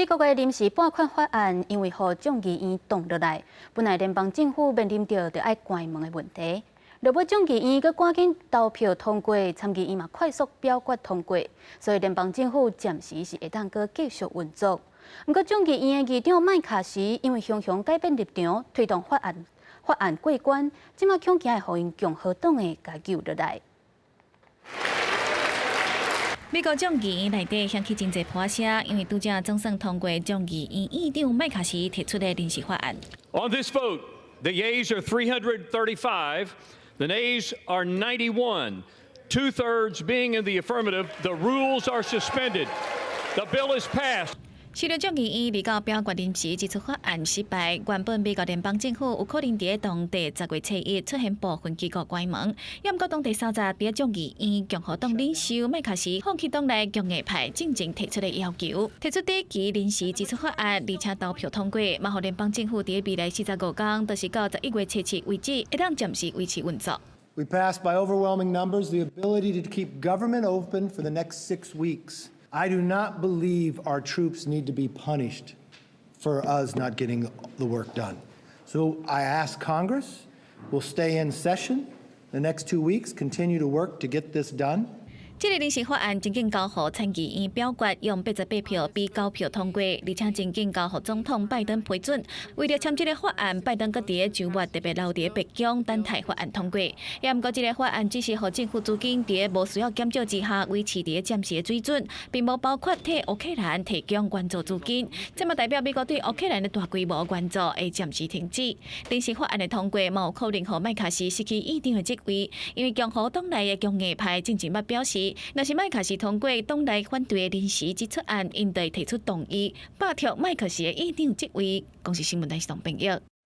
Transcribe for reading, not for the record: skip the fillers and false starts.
美國的臨時撥款法案因為予眾議院擋落來，本來聯邦政府面臨著著愛關門的問題。落尾眾議院閣趕緊投票通過，參議院嘛快速表決通過，所以聯邦政府暫時是會當閣繼續運作。毋過眾議院的議長麥卡錫因為雄雄改變立場，推動法案過關，這馬恐驚會予𪜶共和黨的共救落來。美國眾議院內底響起真濟破聲，因為拄才總算通過眾議院院長麥卡錫提出的臨時法案。 On this vote, the yeas are 335, the nays are 91. Two-thirds being in the affirmative, the rules are suspended. The bill is passed. 隨著眾議院二九表決臨時支出法案失敗，原本美國聯邦政府有可能佇當地10月初一出現部分機構關門。毋過當地三十佇眾議院共和黨領袖麥卡錫放棄黨內強硬派進前提出的要求，提出短期臨時支出法案，而且投票通過，嘛予聯邦政府佇未來45工，就是到11月初七為止，會當暫時維持運作。 We passed by overwhelming numbers the ability to keep government open for the next 6 weeks. I do not believe our troops need to be punished for us not getting the work done. So I ask Congress will stay in session the next 2 weeks, continue to work to get this done. 這个臨時法案真緊交予參議院表決，用88票比9票通過，而且真緊交予總統拜登批准。為著簽這个法案，拜登閣佇個週末特別留佇白宮等待法案通過。也毋過，這个法案只是予政府資金佇個無需要減少之下維持佇個暫時的水準，並無包括替烏克蘭提供援助資金。這嘛代表美國對烏克蘭的大規模援助會暫時停止。臨時法案的通過，嘛有可能予麥卡錫失去議長的職位，因為共和黨內的強硬派進前捌表示，若是麥卡錫通過黨內反對的臨時支出案，𪜶會提出動議，罷黜麥卡錫的議長職位。公視新聞台是董編譯。